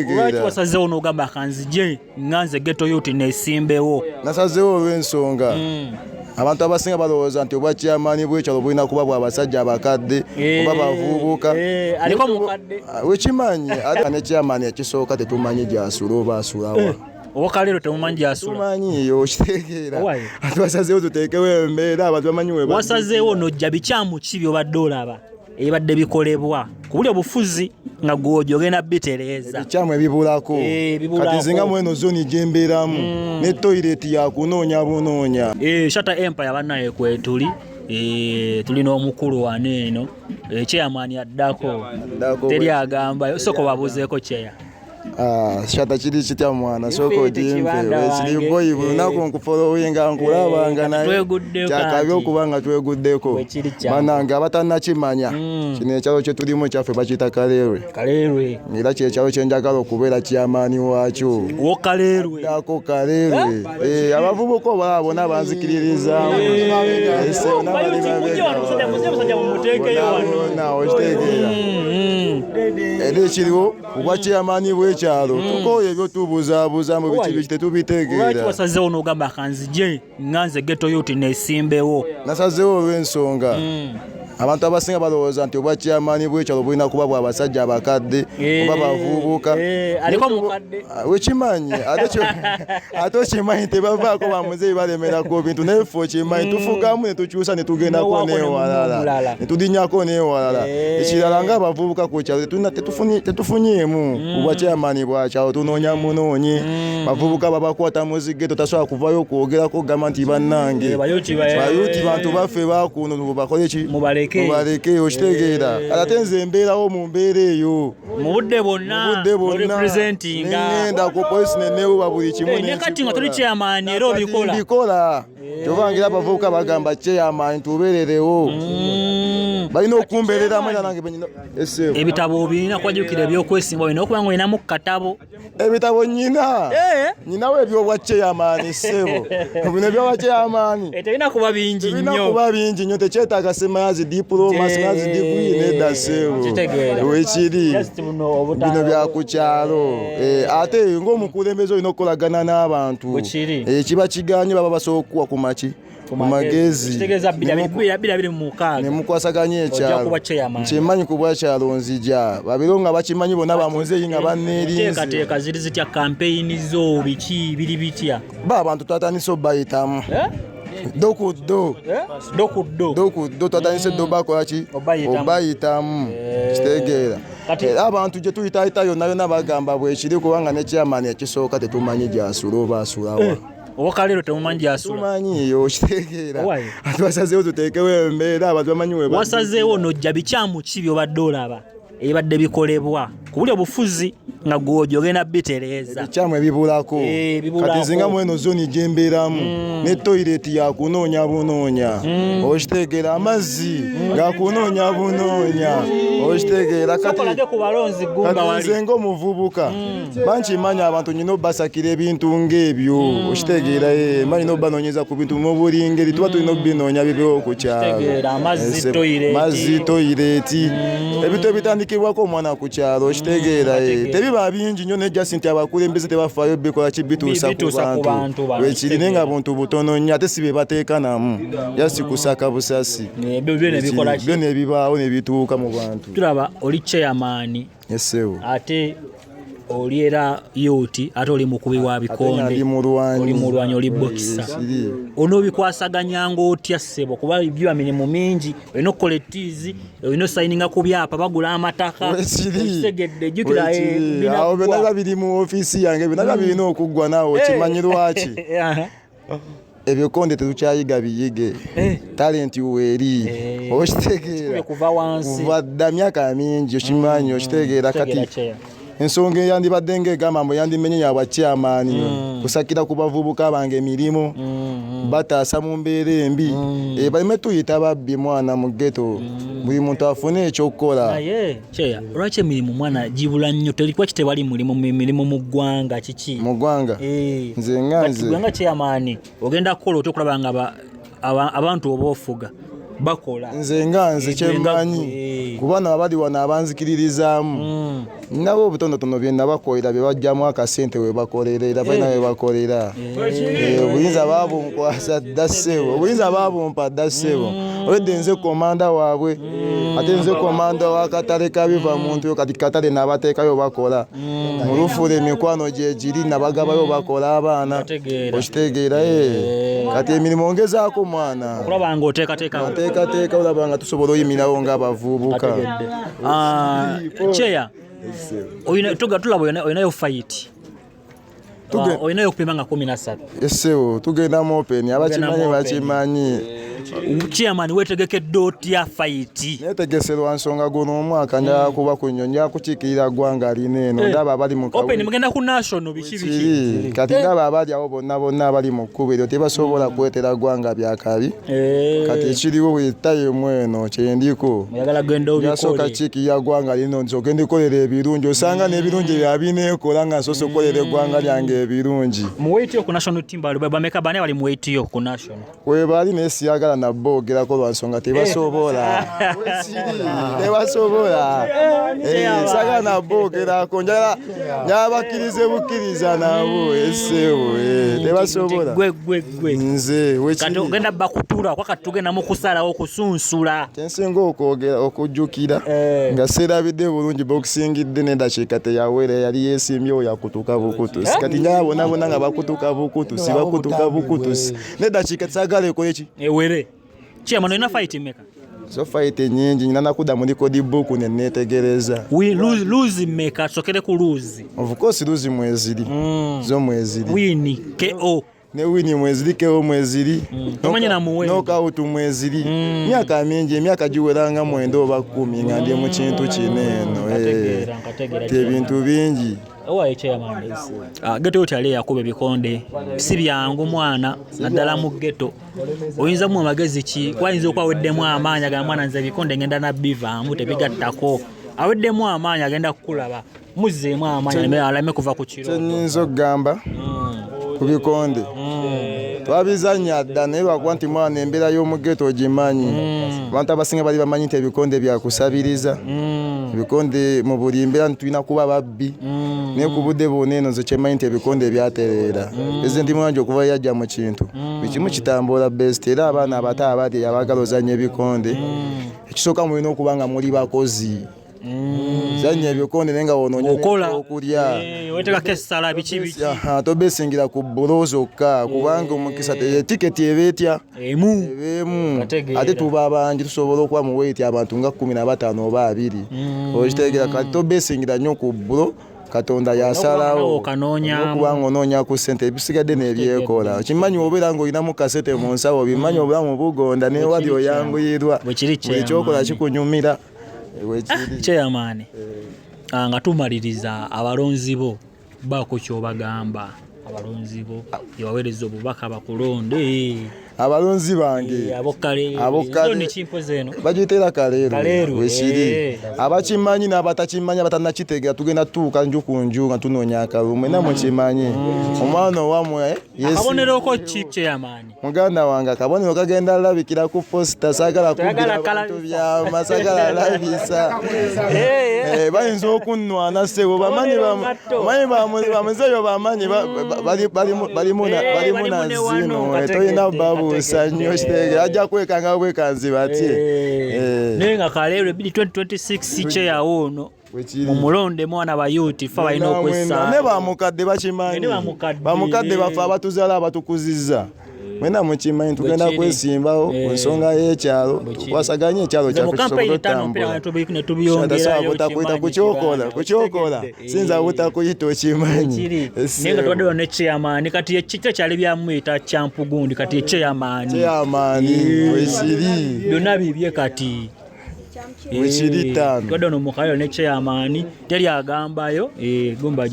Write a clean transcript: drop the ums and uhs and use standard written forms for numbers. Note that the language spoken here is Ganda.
Lwaki wasazeewo n'ogamba kanzije nga nze ghetto youth nesimbewo? Nasazeewo olw'ensonga abantu abasinga balowooza nti obwa chairman bw'ekyalo bulina kuba bwa basajja abakadde oba bavubuka. Aliko mukadde. Ah, wekimanyi ate ne chairman ekisooka tetumanyi gy'asula oba asulawa. Owakaleero temumanyi gy'asula. Tumanyi, okitegeera? Why? Ate wasazeewo tuteekewo embeera abantu bamanyi we Wasazeewo n'ojja, bikyamu ki by'obadde olaba ebibadde bikolebwa ku buli obufuzi nga gwojo ogenda bitereeza? Ebikyamu ebibulako. Ebibulako. Kati nze nga mweno zoni gyembeeramu ne toilet yakunoonya bunoonya. Shatta Empire bannaye kwetuli. Tulina omukulu wano eno, chairman addako. Addako. Teri agambayo, sooka obabuuzeeko, chair. Ah, Shatta, kiri kitya mwana? Sooka Ifeete ogimpe. kibanda Wekiri wange. boyi, buli lunaku nkufollowinga, nkulabanga. Kati Naye tweguddeko kyakabi anti. okuba nga tweguddeko. Wekiri kyangu. Bannange abatannakimanya, kino ekyalo kye tulimu ekyaffe bakiyita Kaleerwe. Kaleerwe. Era kyekyalo kyenjagala okubeera chairman waakyo. Wo Kaleerwe. Dako Kaleerwe. Abavubuka obalaba bonna banzikiririzaamu. Ese bonna bali Bayuti, mujje wano, musajja, mujje, musajja, mumuteekeyo wano. Bonna, okitegeera? Era ekiriwo obwa chairman bw'ekyalo tukooye ebyotubuzaabuza mu biki biki, Lwaki tetubitegeera. wasazeewo n'ogamba kanzije nga nze ghetto youth nesimbewo? Nasazeewo olw'ensonga abantu abasinga balowooza nti obwa chairman bw'ekyalo bulina kuba bwa basajja abakadde oba bavubuka. Aliko mukadde. Ah, wekimanyi ate okimanyi tebavaako bamuzeeyi balemerako bintu, naye ffe okimanyi tufugamu ne tukyusa ne tugendako Nowaako ne n'ewalala omulala. Ne tulinyako n'ewalala. Ekirala ng'abavubuka ku kyalo tetufunyeemu obwa chairman bwa kyalo, tunoonya munoonyi. Bavubuka babakwata mu zi ghetto, tasobola kuvayo okwogerako kugamba nti bannange Ba youth ba youth, bantu baffe bakuno, bakole ki? Mubaleke. Mubaleke, okitegeera? Ate nze embeerawo mu mbeera eyo mu budde bwonna. Budde bwonna. Representinga. Nengenda ku polisi nenewuba buli kimu. Ne kati nga toli chairman era Kati obikola? Mbikola, kyova ngira abavubuka bagamba, "Chairman, tubeererewo." Balina okumbeereramu era nange benyina ese. Ebitabo obirina? Kwajukira ebyokwesimba olina okuba nga olinamu ku katabo. Ebitabo nyina. Nyinawo ebyobwa chairman, ssebo, bino ebyobwa chairman. Terina kuba bingi Tebirina nnyo. kuba bingi nnyo, tekyetaaga semayazi diploma, semayazi degree, nedda ssebo. Kitegeera. Wekiri. Just buno Bino bya ku kyalo. Ate ng'omukulembeze olina okukolagana n'abantu. Bwekiri. Kiba kiganye baba basobola okukuwa ku maki, ku magezi. Kitegeeza 2026 Ne mukwasaganya ojja ekyalo. Kuba chairman. Nkimanyi ku bwakyalo nzija babeerewo nga bakimanyi bonna bamuzeeyi nga banneerinze. Teekateeka ziri zitya? Kampeyini zo biki biri bitya? Ba abantu twatandise obayitamu ddo ku ddo. Ddo ku ddo. Ddo ku ddo twatandise ddo bakola ki? Obayitamu. Obayitamu, kitegeera? Era abantu gye tuyitayita yonna yonna bagamba bwekiri, kubanga ne chairman ekisooka tetumanyi gy'asula oba asulawa. Owakaleero temumanyi gy'asula. Tumanyi, okitegeera? Why? Ate wasazeewo tuteekewo embeera abantu bamanyi we Wasazeewo n'ojja, bikyamu ki by'obadde olaba ebibadde bikolebwa ku buli obufuzi nga gwojo ogenda bitereeza? Ebikyamu ebibulako. Ebibulako. Kati nze nga mweno zoni gyembeeramu ne toilet yakunoonya bunoonya, okitegeera? Amazzi gakunoonya bunoonya, okitegeera? Kati Sokolage ku balonzi gumba kati wali. Nze ng'omuvubuka bankimanya abantu nyina obasakira ebintu ng'ebyo, okitegeera? Manyi nobanoonyeza ku bintu mu buli ngeri, tuba tulina obinoonya bibewo ku kyalo. Kitegeera, amazzi, toilet. Mazzi, toilet, ebintu ebitandikibwako omwana ku kyalo, okitegeera? Tebiba bingi nnyo, naye just nti abakulembeze tebafaayo bikola ki bituusa ku Bituusa ku bantu bantu. bano. Wekiri, naye nga buntu butono nnyo, ate si be bateeka namu, just kusaka busasi. Ebyo byo ne bikola ki? Byo nebibaawo nebituuka mu bantu. Tulaba oli chairman, Esewo. ate oli era youth, ate oli mukubi wa Ate nga bikonde. ndi mulwanyi. Oli mulwanyi, oli boxer. Kiri. Onoobikwasaganyanga otya, ssebo? Kuba biba mirimu mingi, olina okukola etiizi, olina osayininga ku byapa, bagula amataka. Wekiri. Okitegedde? Jjukira, Wekiri. Awo byonna biba biri mu ofiisi yange, byonna biba birina okuggwa naawe okimanyi lwaki. Ebikonde tetukyayiga biyige, talenti weeri, okitegeera? Kuva wansi. Kuva dda myaka mingi, okimanyi, okitegeera? Kitegeera. Kati Chair. Ensonga eyandibadde ngaegamba mbu yandimenye yabwa chairman kusakira ku bavubuka bange emirimu, bataasa mu mbeera embi. Baleme tuyita babbi mwana mu ghetto, buli muntu afune ekyokukola. Naye chair, lwaki emirimu mwana gibula nnyo? Lwaki tewali mulimu, mirimu mu ggwanga, kiki? Mu ggwanga? Nze nga Kati nze gwe nga chairman ogenda kukola otya okulaba nga abantu oba ofuga bakola? Nze nga nze Gwe nga kyemmanyi gwe. Kuba nabo abali wano abanzikiririzaamu, nabo obutonotono bye nabakolera bye bajjamu akasente we bakolera, era balina we bakolera. Obuyinza babunkwasa dda ssebo, obuyinza babumpa dda ssebo. Olwedde nze komanda waabwe, ate nze komanda w'akatale kabiva muntu. Kati katale nabateekayo bakola mulufula, emikwano gyegiri nabagabayo bakola abaana. Ntegeera. Okitegeera? Kati emirimu ngezaako mwana. Okulaba nga oteekateekawo. Nteekateeka olaba nga tusobola oyimirawo ng'abavubuka. Ah, Chair, tulaba olinayo fight. Olinayo okupima nga 13. Essebo, tugenda mu open, abakimanyi mu open. bakimanyi. Chairman, weetegekedde otya fight? Netegeserwa nsonga, guno omwaka njagala kuba ku nnyonyi, njagala kukiikirira ggwanga lino eno. Ndaba abali mu Open, mugenda ku national, biki biki? Kiri kati ndaba abali awo bonna bonna abali mu kkubo eryo tebasobola kwetera ggwanga byakabi. Kati ekiriwo bwetayemu eno kyendiko. Oyagala genda Njasooka obikole. kiikirira ggwanga lino, nsooke ndikolera ebirungi, osanga n'ebirungi byabineekola nga nsoose okukolera eggwanga lyange ebirungi. Mu weight yo ku national team bali bameka? Bani abali mu weight yo ku national? Webali, naye siyagala naboogerako lwa nsonga tebasobola, tebasobola. Sagala naboogerako, njagala njagala bakkirize bukkiriza nabo esebo, tebasobola. Gwe gwe gwe. Nze Kati wekiri. ogenda bakutula kwa kati tugenda mu kusalawo kusunsula. Kyensinga okwogera okujjukira nga seerabidde bulungi, boxingidde n'eddakiika teyawera, yali yeesimbyewo yakutuka bukutusi. Kati njagala bonna bonna nga bakutuka bukutusi, bakutuka bukutusi n'eddakiika sagala ekole ki? Ewere. Chairman, olina fight meka? So fight nyingi nyina, nakudda mu record book ne neetegereza. We lose, lose meka? Tusokere ku lose. Of course lose mweziri, zo mweziri. Win, KO. Ne win mweziri, KO mweziri. Tomanyi na muwendo. Knockout mweziri. Myaka mingi, emyaka giwera nga 9 oba 10 nga ndi mu kintu kino eno. Nkategeera, nkategeera. Ti ebintu bingi. Owaye chairman. Ah, ghetto yo tyali yakuba ebikonde si byangu mwana, naddala mu ghetto. Oyinza mu amagezi ki? Wayinza okuba aweddemu amaanyi, agamba mwana nze ebikonde ngenda nabivaamu tebigattako. Aweddemu amaanyi agenda kukulaba, muzzeemu amaanyi aleme kuva ku kiro. Kyenyinza okugamba ku bikonde, twabizannya dda, naye lwakuba nti mwana embeera y'omu ghetto ogimanyi, abantu abasinga bali bamanyi nti ebikonde byakusabiriza, ebikonde mu buli mbeera tulina kuba babbi. Naye ku budde bwonna eno nze kyemmanyi nti ebikonde byatereera. Pulezidenti Mwanje okuva yajja mu kintu, buli kimu kitambula best. Era abaana abato abali abaagala ozannya ebikonde, ekisooka mulina okuba nga muli bakozi. Zannya ebikonde naye nga wonoonya Okola. okulya. Wetekako essala, biki biki. Aha, tobesingira ku bulo zokka, kubanga omukisa tiketi eba etya? Emu. Ebeemu. Kategeera. Ate tuba bangi, tusobola okuba mu weight abantu nga 15 oba 20, okitegeera? Kati tobesingira nnyo ku bulo, Katonda yasalawo. Okanoonyaamu. Okuba nga onoonya ku ssente, ebisigadde nebyekola. Okimanyi obeera ng'olinamu kasente mu nsawo, obimanyi obulamu bugonda newali oyanguyirwa. Bwe kiri, Buli kyokola chairman. kikunyumira. Bwekiri. Chairman, ah, nga tumaliriza, abalonzi bo baako kyobagamba, abalonzi bo ewaweereza obubaka bakulonde. Abalonzi bange. Abo Kaleerwe. Abo Kale- Zone kimpoze eno. Bagiyitera Kaleerwe. Kaleerwe, Wekiri. Abakimanyi n'abatakimanyi, abatanakitegeera, tugenda tutuuka nju ku nju nga tunoonya akalulu. Mwena mukimanyi omwana owamwe Akabonero ko ki, chairman? Muganda wange, akabonero kagenda labikira ku poster. Saagala kubbira Toyagala bantu kalabisa. byama, sagala labisa. Bayinza okunnwana ssebo, bamanyi. Kabonero ngatto. Bamanyi bamuzeeyo, bamanyi balimu balimu na ne wano, zino. kategedde, Tolina babuusa nnyo. Kategedde. Kitegeera ajja kwekanga bwekanzi batye. Naye nga Kaleerwe 2026 kyeyawo ono. Wekiri. Mumulonde mwana, bayuti fe balina Ne okwessa. bamukadde bakimanyi. Ne bamukadde. Bamukadde bafe abatuzaala, abatukuzizza, mwena mukimanyi tugenda Bwekiri. kwesimbawo ku nsonga y'ekyalo, tukwasaganye ekyalo Nze mu kyaffe kampeyini tusobole ttaano mpira otambula. netubiyongerayo. Butakuyita kukyokola, kukyokola sinza butakuyita, okimanyi. Kiri naye nga tubadde ne chairman, kati ekikyo kyali byamuyita kyampugundi, kati chairman. Chairman, wekiri. Byonna bibye kati. Wekiri ttaano. Tubadde ono mu Kaleerwe ne chairman, teri agambayo, gumba.